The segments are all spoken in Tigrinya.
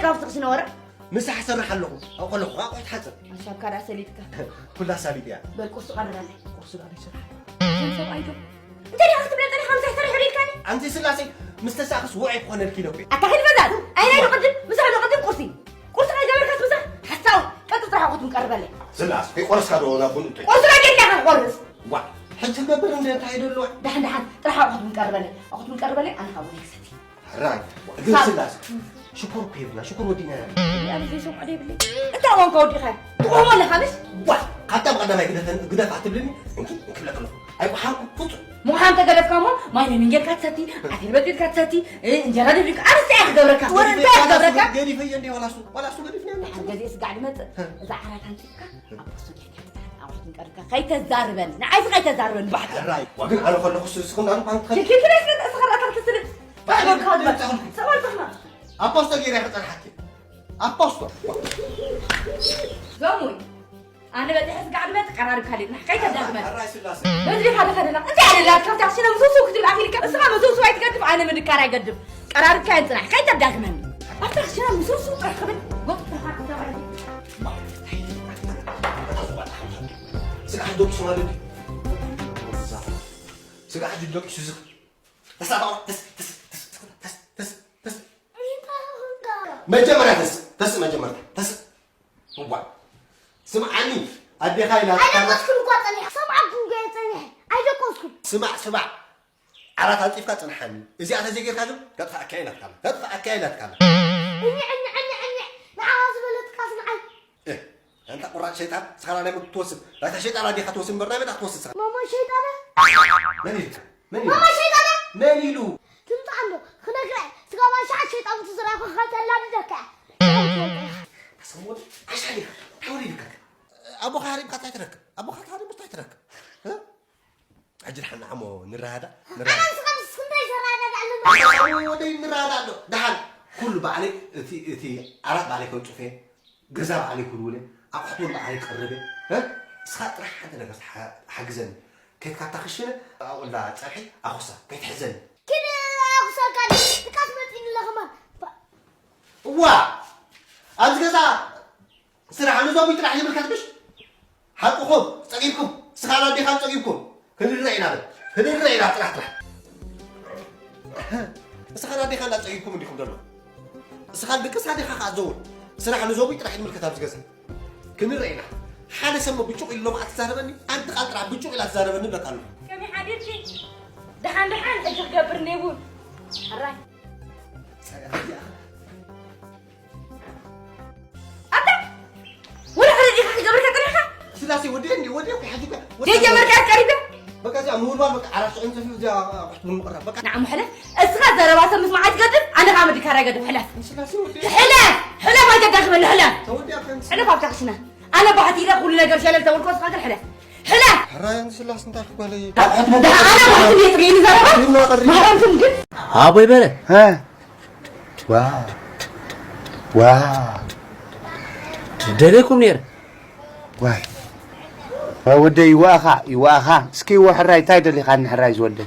ካብዚ ክስነ ወረ? ምሳሕ ሰርሕ ኣለኹ። ኣብኡ ከለኹ ኣቑሑት ሓፅር። ኣሻብካ ደኣ ሰሊጥካ። ኩላ ሳሊጥ እያ። በል ቁርሲ ቀርበለይ። ቁርሲ ደኣ ዘይሰርሐ። ከም ሰብኣይ ዶ? እንታይ ደኣ ክትብለ ጸኒሕካ ምሳሕ ሰርሕ ኢልካኒ? ኣንቲ ስላሴ ምስ ተሳእኽስ ውዑይ ክኾነልኪ ኢለ እኮ። ኣታ ኺድ በዛ። ኣይናይ ዶ ቅድም? ምሳሕ ዶ ቅድም ቁርሲ? ቁርሲ ከይገበርካስ ምሳሕ? ሓሳዊ። ቀጥታ ጥራሕ ኣቑሑት ቀርበለይ። ስላስ፣ ከይቆረስካ ዶ ናብ ቡን እቶይ? ቁርሲ ከይገድካ ክትቆርስ? ዋ፣ ሕጂ ትገብር እንደ እንታይ ደሎ? ደሓን ደሓን፣ ጥራሕ ኣቑሑት ቀርበለይ። ኣቑሑት ቀርበለይ፣ ኣነ ካብ ቡን ክሰቲ። ሕራይ፣ ግን ሳብ- ስላስ፣ ሽኮር እኮ የብልና፣ ሽኮር ወዲና ኢና። ኣነ ዘይሰምዖ ዶ የብለይ? እንታይ እዋን ከወዲኻ? ትቆሞ ኣለኻ፣ ምሽ? ዋ፣ ካብታ ብቐዳማይ ግደፈን-፣ ግደፍ ኣትብልኒ? እንኪ፣ እንኪ ብለክ ኣለኹ። ኣይቆሓንኩ፣ ፍጹም። ምቑሓም ተገደፍካ እሞ፣ ማይ ለሚን ጌርካ ትሰቲ፣ ዓተር በጢጥካ ትሰቲ፣ እ፣ እንጀራ ደብሪካ፣ ኣነ እንታይ እየ ክገብረካ? ወረ እንታይ እየ ክገብረካ? ገዲፈ-፣ ገዲፈዮ እንዴ፣ ዋላ እሱ፣ ዋላ እሱ ገዲፍና። ሓንቲ ገዜ ስጋዕ ድመጽእ፣ እ። እዛ ዓራት ኣንጺፍካ፣ ኣብ ቁርሲ ጌርካ ትስራሕ፣ ኣቑሑት ንቀርካ፣ ከይተዛርበኒ፣ ንዓይሲ ከይተዛርበኒ፣ ባሕቲ። ሕራይ፣ ዋ፣ ግን ኣነ ከለኹ ስ-፣ ስኽን ኣነ እኳ እንተ- ኪኪ፣ ኪኪ፣ ስለ ተስኸራ ተርክስልም። ባሕቲ፣ ባሕቲ፣ ባሕቲ። ኣፖስቶ ጌርያ ክጸንሓኪ። ኣፖስቶ። ዞሙይ፣ ኣነ በጺሐ ስጋዕ ድመጽእ ቀራርብ ካልእ ናሕ ከይተዳግመን። ሕራይ ስላሴ። በዚ ሓደ ሓደ ናሕ እንታይ ኣደላት ካብታ ሽነ ምሱሱ ክትብል ኣኺልካ፣ እስኻ ምሱሱ ኣይትገድፍ፣ ኣነ ምድካር ኣይገድፍ። ቀራርብካ የንጽናሕ ከይተዳግመን። ኣብታ ሽነ ምሱሱ ጥራሕ ክብል፣ ጎጥ ጥራሕ ክብል። ስጋዕ ደቂሱ ማለት እዩ። ስጋዕ ደቂሱ ዝኽ-፣ ተሳፋ-፣ ተስ-፣ ተስ-፣ መጀመርያ ተስ-፣ ተስ-፣ መጀመርታ ተስ-፣ እዋ፣ ስምዓኒ፣ ኣዴኻ ኢላትካ። ኣይደቀስኩን እኳ ጸኒሐ፣ ሰምዓኩም ገለ ጸኒሐ፣ ኣይደቀስኩን። ስማዕ፣ ስማዕ፣ ዓራት ኣንጺፍካ ጽንሓኒ። እዚኣ ተዘይጌርካ ግን ከጥፍኣካ ኢላትካ ኣላ። ከጥፍኣካ ኢላትካ ኣላ። እኛ፣ እኛ፣ እኛ፣ እኛ፣ ንዓኻ ዝበለትካ ስምዓይ። እ፣ ኣንታ ቁራጭ ሸይጣን፣ ስኻና ናይ መግቢ ትወስድ። ናይታ ሸይጣን ኣዴኻ ትወስድ እምበር ናይ መን ክትወስድ ስኻ? ማማ ሸይጣን። መን ኢልካ? መን ኢሉ? ማማ ሸይጣን። መን ኢሉ? ትምጻእ እንዶ፣ ክነግራ፣ ስጋ ባሻ ሸይጣን ትዝራ፣ ከተላምደካ። ኣሰሞት፣ ዓሻ ዲኻ? ተወሊድካ? ኣቦኻ ሃሪምካ እንታይ ትረክብ? ኣቦኻ ሃሪምካ እንታይ ትረክብ? እ? ሕጂ ደሓን ንዓሞ ንረዳዳ፣ ንረዳዳ። ኣነ ስኻ ንስኻ እንታይ ዘረዳዳ ኣለና? ኣቦ ወደይ ንረዳዳ ኣሎ። ደሓን ኩሉ ባዕለይ፣ እቲ፣ እቲ ዓራት ባዕለይ ከንጽፎ እየ። ገዛ ባዕለይ ክውልውል እየ። ኣቑሑት እውን ባዕለይ ክቕርብ እየ። እ? ንስኻ ጥራሕ ሓንቲ ነገር ሓ-፣ ሓግዘኒ። ከይድካ ኣብታ ክሽነ ኣብኡ እንዳ ጸብሒ ኣኹሳ ከይትሕዘኒ። ኪድ ኣኹሰልካ ድቃስ መጺኒ ኣለኹ ማን። እዋ! ኣብዚ ገዛ ስራሕ ንዞም ጥራሕ ይምልከት ምሽ? ሓቅኹም ጸጊብኩም፣ ስኻን ኣዴኻን ጸጊብኩም። ክንርእ ኢና በል። ክንርእ ኢና ጥራሕ ጥራሕ። ስኻን ኣዴኻን ጸጊብኩም እንዲኹም ዘለኹም። ስኻን ድቅስ ኣዴኻ ከኣ ዘውን። ስራሕ ንዞም ጥራሕ ይምልከት ኣብዚ ገዛ። ክንርእ ኢና። ሓደ ሰብ ብጩቕ ኢሉ ሎምዓንቲ ትዛረበኒ፣ ኣንቲ ቃል ጥራሕ ብጩቕ ኢላ ትዛረበኒ እብለካ ኣለኹ። ከመይ ሓዲርኪ? ደሓን ደሓን ሕጂ ክገብር እንደ ይቡን። ሕራይ። ኣታ! ወላ ሕረ ዲኻ ክገብርካ ጥሪኻ? ስላሴ ወዲአ እንዲ፣ ወዲአ እኮ ሓጁካ። ዘይጀመርካ ቀሪበ? በቃ እዚኣ ምውልዋል በቃ ዓራት ሽዑ እንተፊኡ እዚኣ ኣቑሑት ብምቕራብ በቃ። ንዓሙ ሕለፍ። እስኻ ዘረባ ሰብ ምስማዕ ኣይትገድፍ፣ ኣነ ኸኣ ምድካር ኣይገድፍ። ሕለፍ። ስላሴ ወዲአ። ሕለፍ! ሕለፍ ኣይተዳኽመኒ፣ ሕለፍ! ተወዲኣ ከንስ- ሕለፍ ኣብታ ክሽነ። ኣነ ባሕቲ ኢለ ኩሉ ነገር ሸለል ተበልኮ፣ እስኻ ግን ሕለፍ። ሕለፍ! ሕራይ ኣንቲ ስላስ እንታይ ክበለ እዩ? ደሓን ኣነ ባሕቲ ቤት ርኢኒ ዘረባ? ይህና ቀሪ- ማሕረምኩም ግን? ኣቦይ በረ። እ? ዋ። ዋ። ደሌኩም ነይረ። ዋይ። ዋይ ወደይ ይዋእኻ፣ ይዋእኻ። እስኪ ይዎ ሕራይ፣ እንታይ ደሊኻኒ ሕራይ ዝወደይ?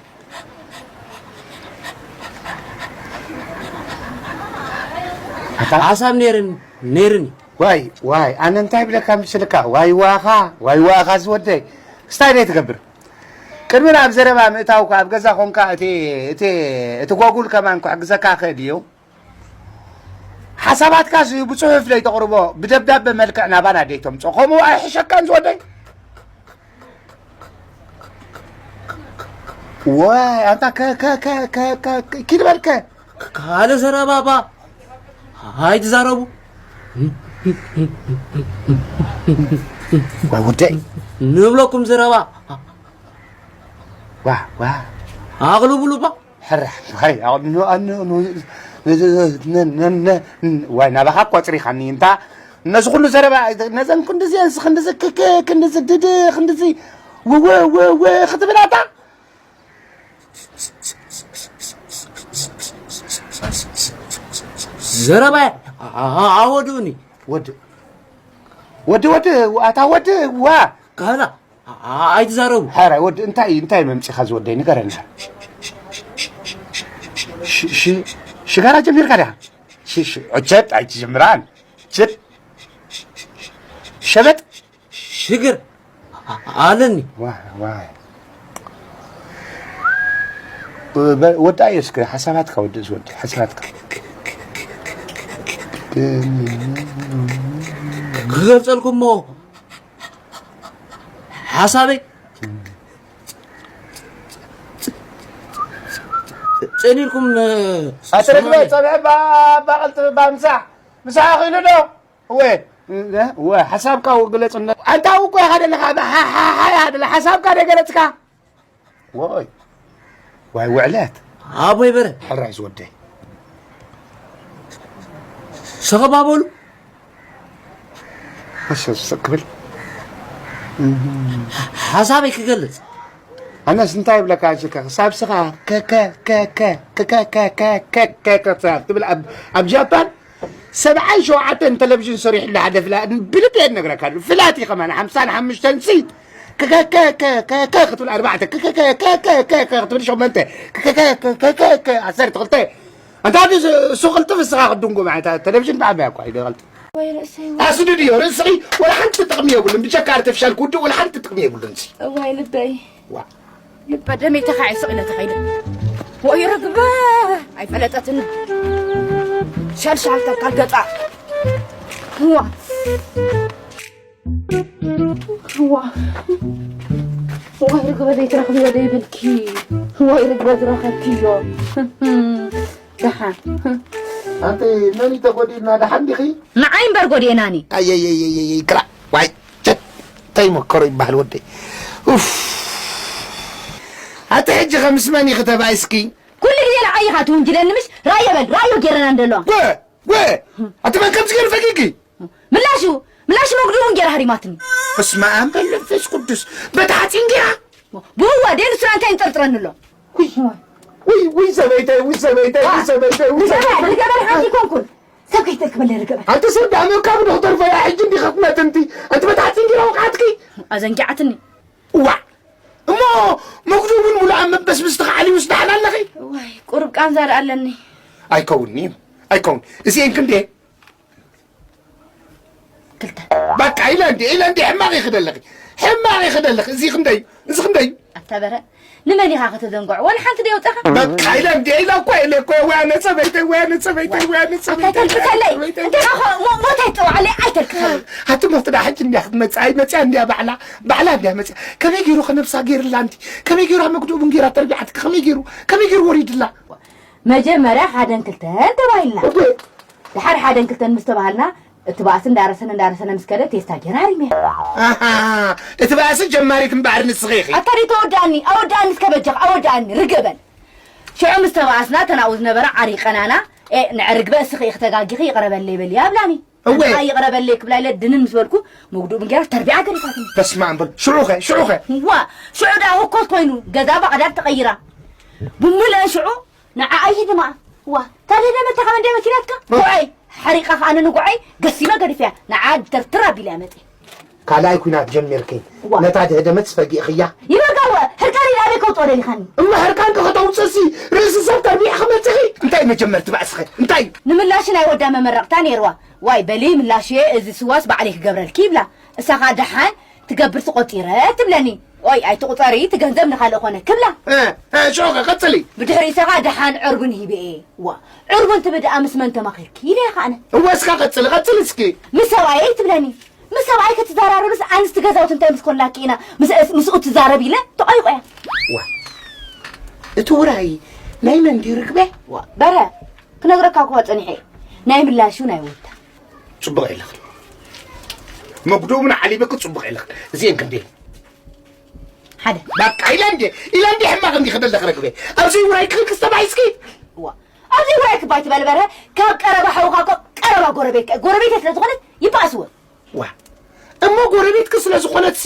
ኣታ? ሓሳብ ነይርኒ፣ ነይርኒ። ዋይ፣ ዋይ፣ ኣነ እንታይ ብለካ ምስልካ? ዋይ ዋእኻ፣ ዋይ ዋእኻ ዝወደይ። እስታይ ደይ ትገብር? ቅድሚ ናብ ዘረባ ምእታውካ ኣብ ገዛ ኾንካ እቲ፣ እቲ፣ እቲ ጎጉል ከማን ክሕግዘካ ክእል እዩ። ሓሳባትካስ ብጽሑፍ ደይ ተቕርቦ፣ ብደብዳበ መልክዕ ናባና ደይ ተምጽኦ። ከምኡ ኣይሕሸካን ዝወደይ? ዋይ፣ ኣንታ ከ-፣ ከ-፣ ከ-፣ ከ-፣ ከ-፣ ኪድ በልከ። ካልእ ዘረባ እባ ኣይትዛረቡ። ዋይ ወደይ። ንብለኩም ዘረባ። ዋ፣ ዋ። ኣቕልቡሉ እባ። ሕራ፣ ዋይ፣ ኣቕልቡ፣ ን-፣ ን-፣ ን-፣ ን-፣ ን-፣ ዋይ፣ ናባኻ ቆጽሪኻኒ። እንታ ነዚ ኩሉ ዘረባ፣ ነዘን ክንድዚ፣ ክንድዚ፣ ክ-፣ ክ-፣ ክንድዚ፣ ድድ፣ ክንድዚ፣ ው-፣ ው-፣ ው-፣ ው-፣ ክትብል ኣታ? ዘረባ ኣ-፣ ኣ-፣ ኣወድኡኒ። ወድ-፣ ወድ-፣ ወድ-፣ ኣታ ወድ-፣ ዋ። ካህና፣ ኣ-፣ ኣ-፣ ኣይትዛረቡ። ሓራይ ወድ-፣ እንታይ፣ እንታይ መምጺኻ ዝወደይ? ንገረኒ። ሽ-፣ ሽ-፣ ሽጋራ ጀሚርካ ዲኻ? ሽ- ሽ- ሸጥ ኣይትጀምራን። ሸጥ ሸበጥ ሽግር ኣለኒ። ዋይ፣ ዋይ። በ- ወዳእዮ እስከ ሓሳባትካ ወድእ ዝወዲ ሓሳባትካ። ክገልጸልኩሞ ሓሳበይ ጸኒልኩም ኣትረግበ ጸብዐ ባባቐልጥ ባምሳሕ ምሳሕ ኣኽኢሉ ዶ? እወ፣ እወ፣ ሓሳብካ ግለጽ። እንዳ- ኣንታ እኮ ኢኻ ደለኻ፣ ሓ- ሓ- ሓ- ኢኻ ደለ፣ ሓሳብካ ደገለጽካ። ወይ፣ ዋይ ውዕለት። ኣቦይ በረ፣ ሕራይ ዝወደይ። ሰኸባ በሉ። እሺ፣ ስቕ ክብል። ሓሳበይ ክገልጽ። ኣነስ እንታይ ይብለካ፣ እዚ ከ- ክሳብ ስኻ ከ- ከ- ከ- ከ- ከ- ከ- ከ- ከ- ከ- ከ- ትብል ኣብ ኣብ ጃፓን ሰብዓን ሸውዓተን ቴሌቪዥን ሰሪሕሉ ሓደ ፍላ- ብልቢ እየ እነግረካ ኣለኹ። ፍላት እዩ ከማን ሓምሳን ሓሙሽተን ሲ ከከከከከከ ክትብል ኣርባዕተ ከከከከከ ክትብል ሸሞንተ ከከከከከከ ዓሰርተ ክልተ። ኣንታ እዚ እሱ ቅልጥፍ እስኻ ክድንጉ ማለት ቴሌቪዥን ብዓባይ እኳ እዩ ዝቐልጥፍ። ወይ ርእሰይ ኣስድድ እዮ ርእስኺ ወላ ሓንቲ ጥቕሚ የብሉን። ብጀካ ኣርቲፊሻል ክውድእ ወላ ሓንቲ ጥቕሚ የብሉን። ሲ እዋይ ልበይ ዋ ልበ ደመይ ተኻዒሱ ኢለ ተኸይደ። ወይ ርግበ ኣይፈለጠትን ሸልሻል ተካል ገጻ ዋ ዋ ወይ ርግበ ዘይትረኽብዮ ዘይብልኪ ወይ ርግበ ዝረኸብክዮ ደሓን ኣንቲ መን ተጎዲእና ደሓን ዲኺ? ንዓይ እምበር ጎዲኤናኒ። ኣየየየየይ ክራ ዋይ ቸት ተይመከሮ ይበሃል ወደይ ኡፍ ኣቲ ሕጂ ከ ምስ መን ኢኺ ተባኢስኪ? ኩሉ ግዜ ንዓይ ኢኻ ትውንጅለኒ ምሽ? ራእዮ በል ራእዮ ጌረና እንደሎ። ወ ወ ኣቲ መን ከምዚ ገይሩ ፈጊጊ? ምላሹ ምላሹ መጉዱ እውን ጌራ ሃሪማትኒ። በስመ ኣብ በል መንፈስ ቅዱስ በቲ ሓፂን ጌራ ብህዋ ደይ ንሱና እንታይ ይንጠርጥረኒ ኣሎ? ውይ ውይ ውይ ሰበይተይ ውይ ሰበይተይ ውይ ሰበይተይ ውይ ሰበይተይ ንገበር ሓንቲ ይኮንኩን ሰብ ከይተልክበለ ርገበ ኣንተ ሰብ ዳመካ ብዶ ክተርፈ ያ ሕጂ እንዲኻ ክትመት እንቲ ኣንቲ በታሕቲ እንዲኻ ወቃዕትኪ ኣዘንጊዓትኒ እዋ እሞ መጉዱ እውን ሙሉኣ መበስብስ ተኻዓሊ ምስ ዳሕና ኣለኺ ዋይ ቁሩብ ቃንዛ ደኣ ኣለኒ ኣይከውንኒ እዩ ኣይከውን እዚኤን ክንዴ ክልተ በቃ ኢለ እንዲ ኢለ እንዲ ሕማቕ ይኽደለኺ ሕማቕ ይኽደለኺ እዚ ክንደዩ እዚ ክንደዩ ኣታ በረ ንመን ኢኻ ከተዘንግዖ ወላ ሓንቲ ደየውፀኻ በቃ ኢለ እንዲ ኢለ እኮ ኢለ እኮ ወያ ነፀበይተይ ወያ ነፀበይተይ ወያ ነፀበይተይ ኣይተልክሰለይ እንተ ሞት ኣይትፀዋዕለይ ኣይተልክሰለይ ኣቲ ሞት ዳ ሕጂ እንዲያ ክትመፅእ ኣይመፅያ እንዲያ ባዕላ ባዕላ እንዲያ መፅያ ከመይ ገይሩ ከነብሳ ገይርላ እንቲ ከመይ ገይሩ ኣብ መግድኡ ቡን ገይራ ተርቢዓትካ ከመይ ገይሩ ከመይ ገይሩ ወሪድላ መጀመርያ ሓደን ክልተን ተባሂልና ድሓር ሓደን ክልተን ምስ ተባሃልና እቲ ባእሲ እንዳረሰነ እንዳረሰነ ምስ ከደ ቴስታ ጌራ ኣሪመያ ኣሃ እቲ ባእሲ ጀማሪት እምበኣር ንስኺ ኢኺ ኣታ ደይ ተወድኣኒ ኣወድኣኒ እስከ በጃኻ ኣወድኣኒ ርግእ በል ሽዑ ምስ ተባኣስና እተን ኣብኡ ዝነበራ ዓሪቐናና ኤእ ንዕርግበ እስኺ ኢኺ ተጋጊኺ ይቕረ በለይ በልያ ኣብላኒ እወ። ኣንታ ይቕረ በለይ ክብላ ኢለ ድንን ምስ በልኩ መጉድኡ ብንጌራ ተርቢዓ ገዲፋትኒ በስመ ኣብ በል ሽዑኸ ሽዑኸ ዋ ሽዑ ደኣ ህኮት ኮይኑ ገዛ ባቕዳድ ተቐይራ ብምልአ ሽዑ ንዓኣ ይህድማ ዋ ታዲያ ደመታ ከመ እንደ መኪናትካ ጉዐይ ሓሪቓ ከኣ ንጉዐይ ገሲመ ገዲፈያ ንዓ ተርትር ኣቢለ እያ መፅየ ካልኣይ ኲናት ጀሚርኪ ዋ። ነታ ድህደመት ስፈጊእኽያ ይበጋወ ሕርቃኒ ዳበይ ከውፅኦ ደሊኻኒ እማ ሕርቃንኪ ከተውፅእሲ ርእሲ ሰብ ተርቢዕኺ መፂኺ እንታይ መጀመርቲ ባእስኺ እንታይ እዩ ንምላሽ ናይ ወዳ መመረቕታ ነይርዋ ዋይ በሊ ምላሽየ እዚ ስዋስ ባዕለይ ክገብረልኪ ይብላ እሳ ኸዓ ደሓን ትገብር ትቆፂረ ትብለኒ ኦይ ኣይትቁፀሪ እቲ ገንዘብ ንካልእ ኮነ ክብላ ሽዑ ከ ቀፅሊ ብድሕሪኡ ሰኻ ደሓን ዕርቡን ሂበ እየ ዋ ዕርቡን ትብል ደኣ ምስ መን ተማኺርኪ ኢለያ ከኣነ እወ እስካ ቀፅሊ ቀፅሊ እስኪ ምስ ሰብኣየይ ትብለኒ ምስ ሰብኣይ ክትዘራረብስ ኣንስቲ ገዛውቲ እንታይ ምስ ኮንላኪ ኢና ምስ- ምስኡ ትዛረብ ኢለ ተቆይቆ እያ ዋ እቲ ውራይ ናይ መን ድዩ ርግበ ዋ በረ ክነግረካ እኳ ፀኒሐ እየ ናይ ምላሹ ናይ ወዳ ፅቡቕ ኢለኺ መጉድኡ እውን ዓሊበኪ ፅቡቕ ኢለኺ እዚአን ክንደይ ሓደ በቃ ኢለ እንዴ ኢለ እንዴ ሕማቕ እንዲ ክደለኺ ረግበ ኣብዚ ውራይ ክኽልክስ ተባሂስኪ እዋ ኣብዚ ውራይ ክባይ ትበል በርሀ ካብ ቀረባ ሓውኻ እኮ ቀረባ ጎረቤትካ እዩ ጎረቤተይ ስለ ዝኾነት ይበኣስዎ ዋ እሞ ጎረቤትኪ ስለ ዝኾነትሲ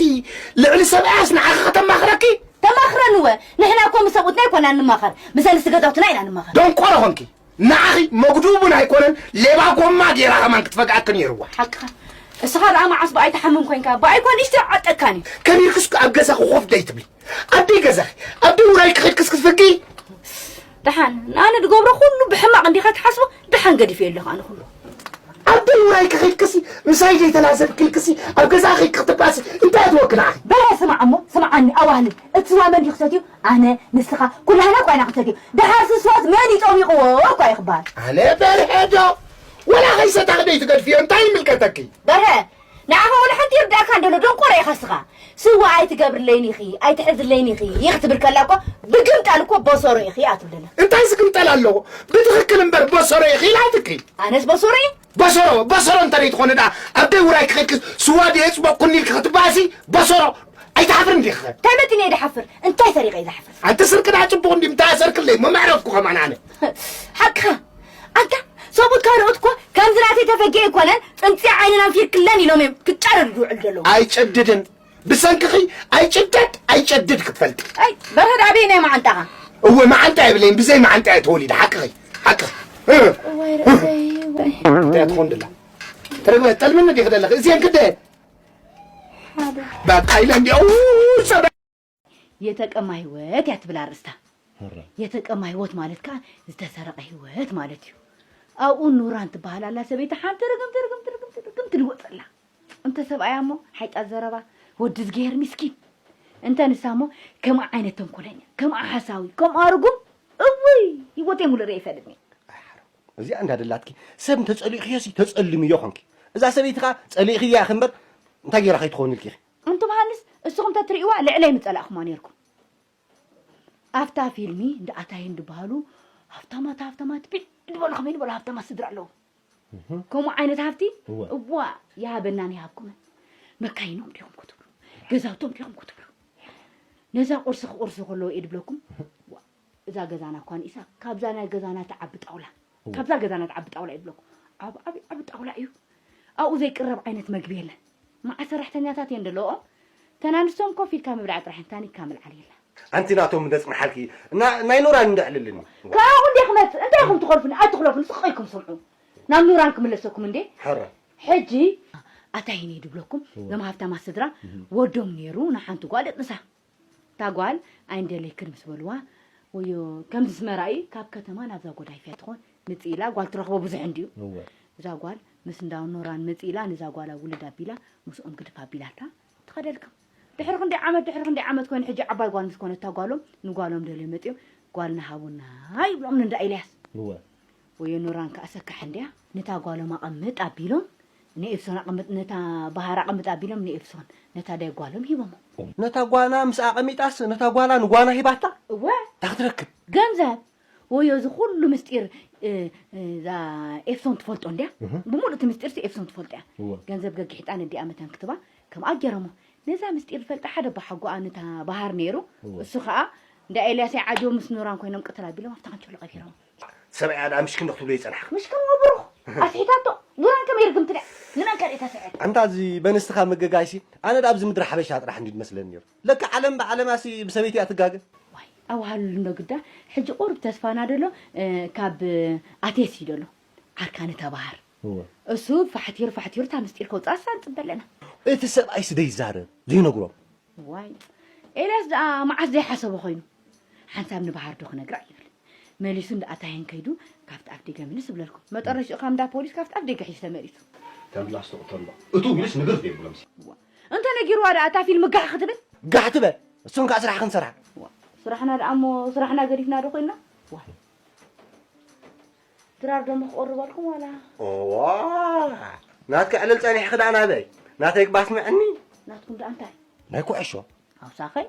ልዕሊ ሰብኣያስ ንዓኺ ከተማኽረኪ ተማኽረንወ ንሕና እኮ ምስ ሰብኡትና ኣይኮና ንማኸር ምስ ኣንስቲ ገዛውትና ኢና ንማኸር ደንቆሮ ኾንኪ ንዓኺ መጉድኡ እውን ኣይኮነን ሌባ ጎማ ገይራ ከማን ክትፈግኣኪ ነይርዋ ሓቅኻ እስኻ ደኣ መዓስ ብኣይ ትሓምም ኮንካ ብኣይ ኮን ንሽቲ ዓጠካኒ ከቢርክስ ኣብ ገዛኺ ኮፍ ደይ ትብሊ ኣደይ ገዛኺ ኣደይ ውራይ ክኸድክስ ክትፍጊ ደሓን ንኣነ ዝገብሮ ኩሉ ብሕማቕ እንዲኻ ትሓስቦ? ደሓን ገዲፈዮ ኣለኹ ኣነ ኩሉ። ኣብ ደይ ውራይ ክኸድክሲ፣ ምሳይ ዘይተላዘብክልክሲ፣ ኣብ ገዛ ኸይድ ክትባሲ፣ እንታይ ትወክና? በርሀ፣ ስማዕ እሞ፣ ስምዓኒ፣ ኣዋህልል። እቲ ስዋ መን ድዩ ክሰትዩ? ኣነ፣ ንስኻ፣ ኩላህና እኳ ኢና ክንሰትዩ። ደሓር ስስዋስ መን እዩ ጸሚቕዎ እኳ እዩ ክበሃል። ኣነ በርሀ ዶ? ወላ ኸይሰታ ክደይ ትገድፍዮ፣ እንታይ ይምልከተኪ? በርሀ፣ ንዓኻ ወላ ሓንቲ ይርዳእካ እንደሎ፣ ደንቆሮ ኢኻ እስኻ። ስዋ ኣይትገብርለይን ኢኺ፣ ኣይትሕዝለይን ኢኺ፣ ይኽ ትብል ከላ እኮ፣ ብግምጣል እኮ በሰሮ ኢኺ እያ ትብለና። እንታይ ዝግምጠል ኣለዎ? ብትኽክል እምበር በሰሮ ኢኺ ኢላትኪ። ኣነስ በሰሮ እየ? በሰሮ፣ በሰሮ እንተ ዘይትኾነ ደኣ፣ ኣብ ደይ ውራይ ክኸድኪ ስዋ ድየ ጽበቕኩኒ ኢልኪ ክትበኣሲ፣ በሰሮ ኣይትሓፍርን ዲኺ? እንታይ መጢነ እየ ዝሓፍር? እንታይ ሰሪቐ እየ ዝሓፍር? ኣንቲ ስርቂ ደኣ ጽቡቕ እንድዩ፣ እንታይ ኣሰርክለይ? መማዕረፍኩ ከማን ኣነ። ሓቅኻ። ኣንታ ሰብኡት ካልኦት እኮ ከምዚ ናተይ ተፈጊ ኣይኮነን፣ ጽንጺ ዓይንና ኣንፊርክለን ኢሎም እዮም ክጫረዱ ዝውዕሉ ዘለዉ። ኣይጨድድን። ብሰንክኺ ኣይጭደድ ኣይጨድድ ክትፈልጢ። ኣይ፣ በርሀ ደኣ በየናይ መዓንጣኻ? እወ፣ መዓንጣ የብለይን፣ ብዘይ መዓንጣ እየ ተወሊደ። ሓቅኺ፣ ሓቅኺ። እ። እዋይ ርእሰይ፣ እዋይ። እንታይ ትኾን ድላ? ትረግበ፣ ጠልምኒ ዲኺ ዘለኺ? እዚአን ክደ? ሓደ። በቃ ኢለን ዲኦ፣ ኡ፣ ሰበ- የተቀማ ህይወት እያ ትብል ኣርእስታ። ኧረ። የተቀማ ህይወት ማለት ከኣ ዝተሰረቐ ህይወት ማለት እዩ። ኣብኡ ኑራን ትበሃል ኣላ ሰበይቲ፣ ሓንቲ ርግምቲ፣ ርግምቲ፣ ርግምቲ፣ ርግምቲ ትልወጥ ዘላ። እንተ ሰብኣያ እሞ ሓይጣት ዘረባ፣ ወዲ ዝገሄር ምስኪን። እንተ ንሳ እሞ ከምኣ ዓይነት ተንኮለኛ፣ ከምኣ ሓሳዊ፣ ከምኣ ርጉም፣ እውይ፣ ህይወተይ ሙሉእ ርእየ ኣይፈልጥን እየ። ኣይ ሓረም። እዚኣ እንዳደላትኪ ሰብ እንተጸሊእክዮሲ ተጸልምዮ ኾንኪ። እዛ ሰበይቲ ኸኣ ጸሊእኽያ ኢኺ እምበር እንታይ ጌራ ከይትኸውን ኢልኪ ኢኺ? እንትበሃልስ እስኹም ተትርእይዋ ልዕለይ ምጸላእኹማ ኔርኩም። ኣብታ ፊልሚ እንዳ ኣታየን ዝበሃሉ ሃብታማት፣ ሃብታማት ብዕ ዝበሉ ከመይ ዝበሉ ሃብታማት ስድራ ኣለዉ። እህ። ከምኡ ዓይነት ሃብቲ እወ። እዋ ይሃበናን ይሃብኩምን። መካይኖም ዲኹም ክትብሉ፣ ገዛውቶም ዲኹም ክትብሉ። ነዛ ቁርሲ ክቑርሱ ከለዉ እየ ድብለኩም። ዋ፣ እዛ ገዛና እኳ ንኢሳ፣ ካብዛ ናይ ገዛና ትዓቢ ጣውላ፣ እወ። ካብዛ ገዛና ትዓቢ ጣውላ እየ ድብለኩም። ዓብ-፣ ዓብ-፣ ዓቢ ጣውላ እዩ። ኣብኡ ዘይቅረብ ዓይነት መግቢ የለን። መዓት ሰራሕተኛታት እየን ዘለዎኦም። ተናንሶም ኮፍ ኢልካ ምብላዕ ጥራሕ፣ ታኒካ ምልዓል የለን። ኣንቲ ናቶም እንደጽንሓልኪ፣ ና-፣ ናይ ኑራን እንድዕልልኒ። ካብኡ እንዴ ክመጽእ? እንታይ ኢኹም ትኾልፉኒ? ኣይትኽለፉኒ፣ ስቕ ኢልኩም ስምዑ። ናብ ኑራን ክምለሰኩም እንዴ? ሕረ። ሕጂ ኣታ ሂኒ ድብለኩም፣ እወ። እዞም ሃብታማት ስድራ፣ እህ። ወዶም ነይሩ፣ ንሓንቲ ጓል የጥንሳ። እታ ጓል ኣይንደለይክን ምስ በልዋ፣ ወዮ፣ ከምዚ ስመራኢ ካብ ከተማ ናብዛ ጎዳይፍ እያ ትኾን፣ ምጽእ ኢላ፣ ጓል ትረኽቦ ብዙሕ እንድዩ። እወ። እዛ ጓል ምስ እንዳ ኑራን ምጽእ ኢላ፣ ንዛ ጓላ ውልድ ኣቢላ፣ ምስኦም ግድፍ ኣቢላታ፣ ትኸደልኩም። ድሕሪ ክንደይ ዓመት፣ ድሕሪ ክንደይ ዓመት ኮይኑ፣ ሕጂ ዓባይ ጓል ምስ ኮነት፣ እታ ጓሎም፣ ንጓሎም ደልዮም መጺኦም፣ "ጓልና ሃቡና" ይብሎም ንእንዳ ኤልያስ። እወ። ወዮ ኑራን ከኣ ሰካሕ እንድያ፣ ነታ ጓሎም ኣቐምጥ ኣቢሎም፣ ንኤፍሶን ኣቐምጥ፣ ነታ ባህር ኣቐምጥ ኣቢሎም፣ ንኤፍሶን፣ ነታ ዳይ ጓሎም ሂቦሞ። ነታ ጓና ምስ ኣቐሚጣስ፣ ነታ ጓላ ንጓና ሂባታ? እወ። እንታይ ክትረክብ? ገንዘብ። ወዮ፣ እዚ ኩሉ ምስጢር፣ እ፣ እ፣ እዛ ኤፍሶን ትፈልጦ እንድያ? እህ። ብምሉእ እቲ ምስጢርሲ ኤፍሶን ትፈልጦ እያ። እወ። ገንዘብ ገጊሕጣ ነዲኣ መታን ክትባ ከምኣ ገይሮሞ። ነዛ ምስጢር ዝፈልጣ ሓደ ኣቦሓጎኣ ነታ ባህር ነይሩ። እወ። እሱ ኸኣ እንዳ ኤልያስ ዓጀው ምስ ኑራን ኮይኖም ቅትል ኣቢሎም ኣብታ ካንቸሎ ቀቢሮሞ። ሰብኣያ ደኣ ምሽክን ዶ ክትብሎ ይጸንሓ? ምሽክን ወብሩኽ። ኣስሒታቶ። ኑራን ከመይ ርግምቲ ድያ? ንመን ከርእታ ስዕር? ኣንታ እዚ በንስትኻ ምግጋይሲ፣ ኣነ ደኣ ኣብዚ ምድሪ ሓበሻ ጥራሕ እንድዩ ዝመስለኒ ነይሩ። ለካ ዓለም ብዓለማሲ ብሰበይቲ እያ ትጋገ። ዋይ፣ ኣዋህልሉ እንዶ ግዳ፣ ሕጂ ቁሩብ ተስፋና ደሎ፣ እ፣ ካብ፣ እ፣ ኣቴሲ ደሎ። ዓርካ ነታ ባህር። እወ። እሱ ፋሕቲሩ ፋሕቲሩ እታ ምስጢር ከውጽኣ እሳ ንጽበ ኣለና። እቲ ሰብኣይስ ደይዛረብ፣ ዘይነግሮም። ዋይ፣ ኤልያስ ደኣ መዓስ ዘይሓሰቦ ኮይኑ። ሓንሳብ ንባህር ዶ ክነግራ ይብል። መሊሱ እንዳ ኣታየን ከይዱ ካብቲ ኣፍ ደገ ምልስ ይብለልኩም። መጠረሽኡ ካብ እንዳ ፖሊስ ካብቲ ኣፍ ደገ ሒዙ ተመሊሱ። ተምላስ ትቕተሎ። እቱ ኢሉስ ንግር ዘይብሎምሲ። ዋ፣ እንተ ነጊርዋ ደኣ እታ ፊልም ጋሕ ክትብል? ጋሕ ትበል። እሱን ከኣ ስራሕ ክንሰርሓ። ዋ፣ ስራሕና ደኣ እሞ ስራሕና ገዲፍና ዶ ኮይንና? ዋ። ድራር ደሞ ክቐርበልኩም ዋላ? እዋ፣ ናትኪ ዕልል ጸኒሕኪ ደኣ ናበይ? ናተይ ክባስምዐኒ? ናትኩም ደኣ እንታይ? ናይ ኩዕሾ። ኣውሳኸይ፣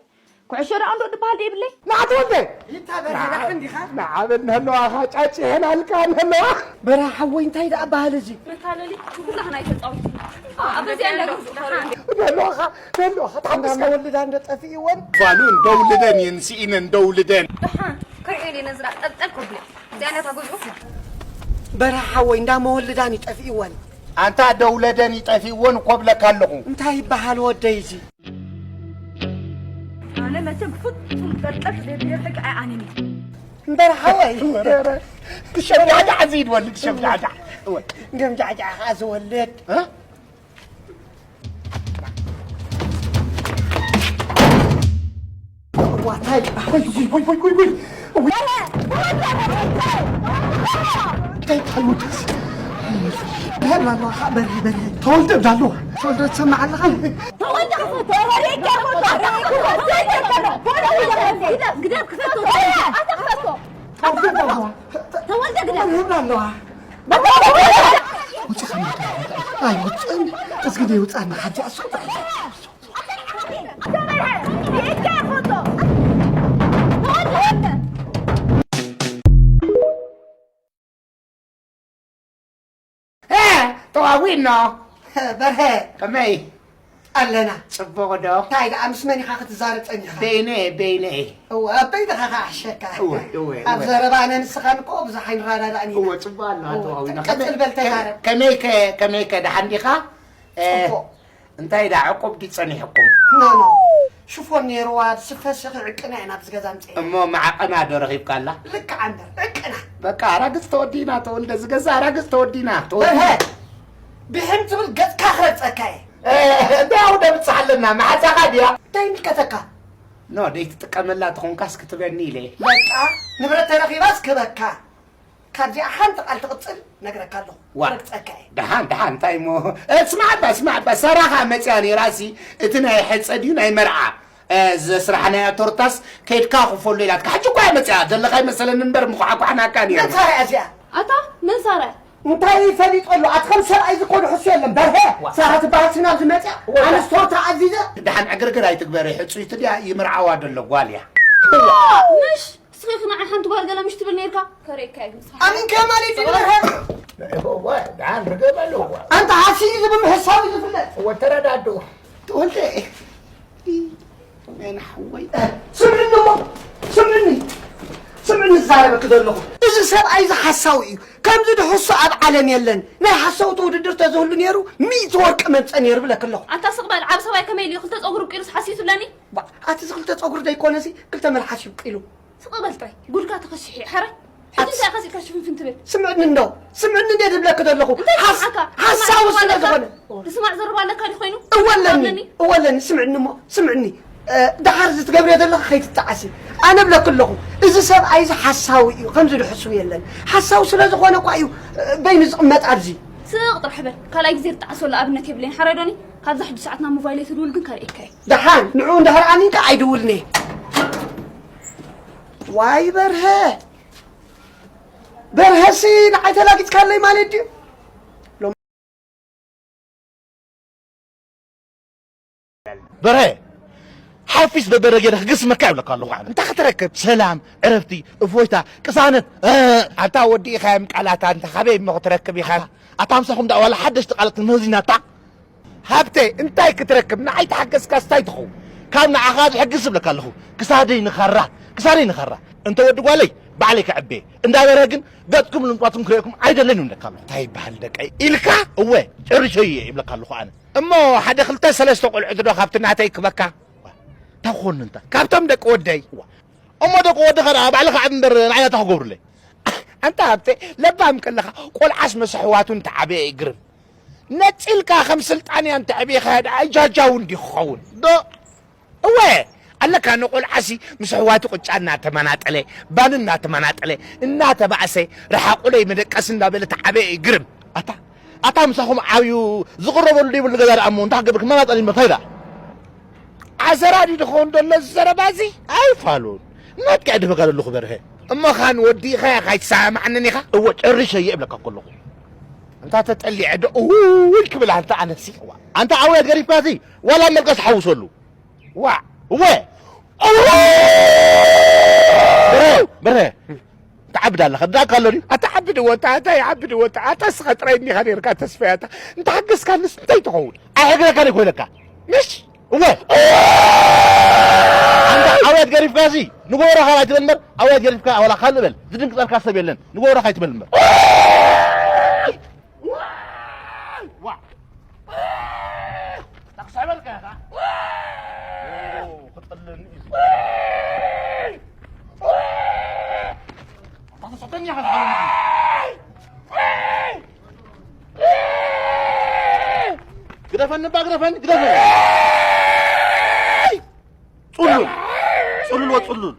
ኩዕሾ ደኣ እንዶ ድበሃል ደይብለይ? ንዓት ወልደ! ይታ በርሀ ደኣ እንዲኻ? ንዓበል ንህለዋኻ ጫጭ ይሄናልካ ንህለዋ። በርሀ ሓወይ፣ እንታይ ደኣ በሃል እዚ? መታለሊ ኩላህና ኣይተጻወቱ። ኣብ በዚኣ እንዳገዙ ንህለዋኻ፣ ንህለዋኻ፣ ተሓምስካ። እንዳመወልዳ እንደ ጠፊእወን። ፋኑ እንደውልደን እየን ስኢነን እንደውልደን። ደሓን፣ ከርእዮ እየ ነዝራ ጠልጠል ኮብለ። እዚኣ ነታ ገዝኡ። በርሀ ሓወይ፣ እንዳመወልዳን ይጠፊእወን። ኣንታ ደውለደን ይጠፊእወን እኮ ብለካ ኣለኹ። እንታይ ይበሃል ወደይ እዚ? ኣነ መቸም ፍጹም ጠልጠል ዘይብለ ደቂ ኣይኣነን እየ። እምበር ሓወይ። ወረረ። ትሸብዳዕዳዕ እዚ ይድወል፣ ትሸብዳዕዳዕ። እወ። እንደም ጃዕጃዕ ኸዓ ዝወልድ። እ? ዋታይ። ወይ፣ ወይ፣ ወይ፣ ወይ፣ ወይ። እንታይ ትሓልሙ ደስ? በርሄ ብላ ኣለዋ፣ በርሄ፣ በርሄ። ተወልደ ብላ ኣለዋ። ተወልደ ትሰምዕ ኣለኻ? ተወልደ ክፈቶ። በርሄ፣ ግደፍ፣ ግደፍ፣ ክፈቶ። ኣታ ክፈቶ። ተወልደ ብላ ኣለዋ። ተወልደ ግደፍ። በርሄ ብላ ኣለዋ። ውፅእ ካብ መድረኽ። ኣይ፣ ውፅእ። እዝጊ ደይ ውፅኣና፣ ሓጂ ኣስቁ። እ፣ ተዋዊኖ። በርሀ። ከመይ? ኣለና። ጽቡቕ ዶ? እንታይ ደኣ፣ ምስ መን ኢኻ ክትዛረብ ጸኒሕካ? በይነይ፣ በይነይ። እወ፣ ኣበይ ደኻ ክዓሸካ? እወ፣ እወ፣ ኣብ እወ። ዘረባ ኣነ ንስኻን እኮ ብዙሕ ኣይንረዳዳእን ኢና። እወ፣ ጽቡቕ ኣሎ፣ እወ፣ ተዋዊኖ። ቀጽል በል፣ ከመይ፣ ተዛረብ። ከመይ ከ፣ ከመይ ከ፣ ደሓን ዲኻ? እ፣ ጽቡቕ። እንታይ ደኣ ዕቁብ ድዩ ጸኒሕኩም? ኖ፣ ኖ። ሽፎን ነይርዋ፣ ስፈ ስኺ ዕቅና ኢና ኣብዚ ገዛ ኣምጺእና። እሞ መዓቐና ዶ ረኺብካላ? ልክዓ እምበር፣ ዕቅና። በቃ፣ ኣራግጽ ተወዲና፣ ተወልደ፣ እዚ ገዛ ኣራግጽ ተወዲና፣ ተወዲና። በርሀ፣ ብሕም ትብል ገጽካ ክረግጸካ እየ። እ፣ እንታይ ኣውደ ብጽሕ ኣለና? መሓዛኻ ድያ? እንታይ ይምልከተካ? ኖ፣ ደይትጥቀመላ ተኾንካስ ክትበኒ ኢለ። በቃ፣ ንብረት ተረኺባስ ክበካ። ካብዚኣ ሓንቲ ቃል ትቕጽል ነግረካ ኣለኹ። ዋ። ክረግጸካ እየ። ደሓን፣ ደሓን፣ እንታይ እሞ? እ፣ ስማዕ እባ፣ ስማዕ እባ፣ ሰራኻ መጽያ ነይራሲ፣ እቲ ናይ ሕጸ ድዩ ናይ መርዓ? እ፣ ዘስራሕናያ ቶርታስ ከይድካ ክፈሎ ኢላትካ። ሕጂ እኳ እያ መጽያ፣ ዘለኻ ይመሰለኒ እምበር፣ ምዃዕኳዕናካ ነይሩ። መን ሳራ እያ እዚኣ? ኣታ፣ መን ሳራ? እንታይ ፈሊጦ ኣሎ? ኣቲ ከም ሰብኣይ ዝኾነ ሕሱ የለን። በርሀ፣ ዋ። ሳራ ትበሃል ስም ኣብዚ መጽያ? ዋ። ኣነስ ቶርታ ኣዚዘ? ደሓን ዕግርግር ኣይትግበሪ፣ ሕጹይቲ ድያ? ይምርዓዋ ደሎ ጓል እያ። ዋ፣ ምሽ! እስኺ ንዓይ ሓንቲ ጓል ገለ ምሽ ትብል ነይርካ? ከርእየካ እየ ምስሓ። ኣሚንካ ማለት እዩ፣ በርሀ። እዋ፣ ደሓን ርገብ ኣለዋ። ኣንታ ሓሲዩ ዝብል ምሕሳብ እዩ ዝፍለጥ። እወ፣ ተረዳድኡ። ተወልደ፣ መን ሓወይ? ስምዕኒ እሞ፣ ስምዕኒ፣ ስምዕኒ ዝዛረበኪ ዘለኹ። እዚ ሰብኣይ እዚ ሓሳዊ እዩ። ከምዚ ድሕሱ ኣብ ዓለም የለን። ናይ ሓሰውቲ ውድድር ተዝህሉ ነይሩ፣ ሚእቲ ወርቂ መምጸ ነይሩ ብለኪ ኣለኹ። ኣታ ስቕ በል፣ ዓብ ሰብኣይ ከመይ ኢሉ ክልተ ጸጉሩ ኣብቂሉስ ሓስዩ ትብለኒ? ባ፣ ኣቲ እዚ ክልተ ጸጉሪ ደይኮነሲ፣ ክልተ መልሓስ ይብቂሉ። ስቕ በል ጥራይ፣ ጉድካ ተኸሲሑ እዩ፣ ሕራይ። ሕጂ እንታይ ኢኻ ስኢልካ ሽፍንፍን ትብል? ስምዕኒ እንዶ፣ ስምዕኒ እንዴ ዝብለኪ ዘለኹ። እንታይ ሓስ-፣ ይስምዓካ? ሓሳዊ ስምዕኒ ስለ ኣለካ? ዝኾነ። ዝስማዕ ዘረባ ኣለካ ድዩ ኮይኑ? እወ ኣለኒ፣ ኣለኒ? እወ ኣለኒ፣ ስምዕኒ እሞ፣ ስምዕኒ። እ፣ ደሓር እዚ ትገብርዮ ዘለኺ ከይትጠዓሲ። ኣነ እብለኪ ኣለኹ፣ እዚ ሰብኣይ እዚ ሓሳዊ እዩ፣ ከምዚ ድሕስው የለን። ሓሳዊ ስለ ዝኾነ እኳ እዩ፣ እ፣ በይኑ ዝቕመጥ ኣብዚ። ስቕ ጥራሕ በል፣ ካልኣይ ግዜ ዝጠዓሰሉ ኣብነት የብለይን፣ ሓራይ ዶኒ? ካብዛ ሕጂ ሰዓት ናብ ሞባይለይ ትድውል ግን ከርእየካ እየ። ደሓን፣ ንዕኡ እንድሕር ኣሚንካ ኣይድውልን እየ። ዋይ በርሀ! በርሀሲ ንዓይ ተላጊጽካለይ ማለት ድዩ? በርሀ! ሓፊስ በበረ ገይረ ክግስመካ ይብለካ ኣለኹ ኣነ። እንታይ ክትረክብ? ሰላም፣ ዕረፍቲ፣ እፎይታ፣ ቅሳነት። እ፣ ኣታ ወዲ ኢኻ እዮም ቃላት፣ ኣንታ ካበይ እሞ ክትረክብ ኢኻ? ኣታ ምሳኹም ደኣ ዋላ ሓደሽቲ ቃላት ክንምህዝ ኢና፣ ኣታ። ሃብተ፣ እንታይ ክትረክብ? ንዓይ ተሓገዝካስ እንታይ ትኸውን? ካብ ንዓኻ ዝሕግዝ እብለካ ኣለኹ። ክሳደይ ንኸራ፣ ክሳደይ ንኸራ። እንተ ወዲ ጓለይ፣ ባዕለይ ከዕቤ። እንዳ በርሀ ግን ገጽኩም ልምጧትኩም ክርእየኩም ኣይደልን እብለካ ኣለኹ። እንታይ ይበሃል ደቀይ ኢልካ? እወ፣ ጨሪሸዮ እየ ይብለካ ኣለኹ ኣነ። እሞ ሓደ ክልተ ሰለስተ ቆልዑት ዶ ካብቲ ናተይ ክበካ? እንታይ ክኾን እንታ? ካብቶም ደቂ ወደይ። እሞ ደቂ ወድኻ ደኣ ባዕልኻ ዓብ እምበር ንዓይ ናታ ክገብሩለይ። ኣንታ ሃብተ፣ ለባም ከለኻ ቆልዓስ ምስ ኣሕዋቱ እንተዓበየ ይግርም። ነጺልካ ከም ስልጣንያ እንተዕቢኻ ደኣ ጃጃው እንዲ ክኸውን። ዶ? እወ፣ ኣለካ ንቆልዓሲ ምስ ኣሕዋቱ ቅጫ እናተመናጠለ፣ ባኒ እናተመናጠለ፣ እናተባእሰ፣ ረሓቑለይ መደቀሲ እንዳበለ ተዓበየ ይግርም። ኣታ፣ ኣታ ምሳኹም ዓብዩ ዝቕረበሉ ዘይብሉ ገዛ ደኣ እሞ እንታይ ክገብር ክመናጠል እምበር እንታይ ደኣ? ዓዘራ ድዩ ዝኸውን ዘሎ እዚ ዘረባ እዚ? ኣይፋሉን። ናትካ እየ ድህበካ ዘለኹ በርሀ። እሞ ኻን ወዲእኻያ ካይትሰማማዓንን ኢኻ? እወ፣ ጨሪሸ እየ እብለካ እኮ ኣለኹ። እንታ ተጠሊዐ ዶ እውይ ክብል ኣንታ ኣነሲ። ኣንታ ኣውያት ገሪፍካሲ ዋላ መልቀስ ሓውሰሉ። ዋዕ። እወ። በርሀ፣ በርሀ። ትዓብድ ኣለኻ። ዳካ ኣሎ ድዩ? ኣታ ዓብድ ወጣ፣ ኣታ ይዓብድ ወጣ። ኣታ እስኻ ጥራይ እኒኻ ነይርካ ተስፋይ ኣታ። እንተሓገዝካንስ እንታይ ትኸውን? ኣይሕግዘካን እኮ ኢለካ። ምሽ? እወ። ኣንታ ኣውያት ገሪፍካሲ ንጎረኻ ኣይትበል እምበር፣ ኣውያት ገሪፍካ ዋላ ካልእ በል። ዝድንግጸልካ ሰብ የለን። ንጎረኻ ኣይትበል እምበር። ዋ! ዋ! ክስዕበልካ ኢኻ። ኦ፣ ክጥልኒ እዩ። ኣታ ተስሕተኒ ኢኻ ዝሓለኒ። ግደፈኒ እባ፣ ግደፈኒ፣ ግደፈኒ። ጽሉል፣ ጽሉል ወጽሉል።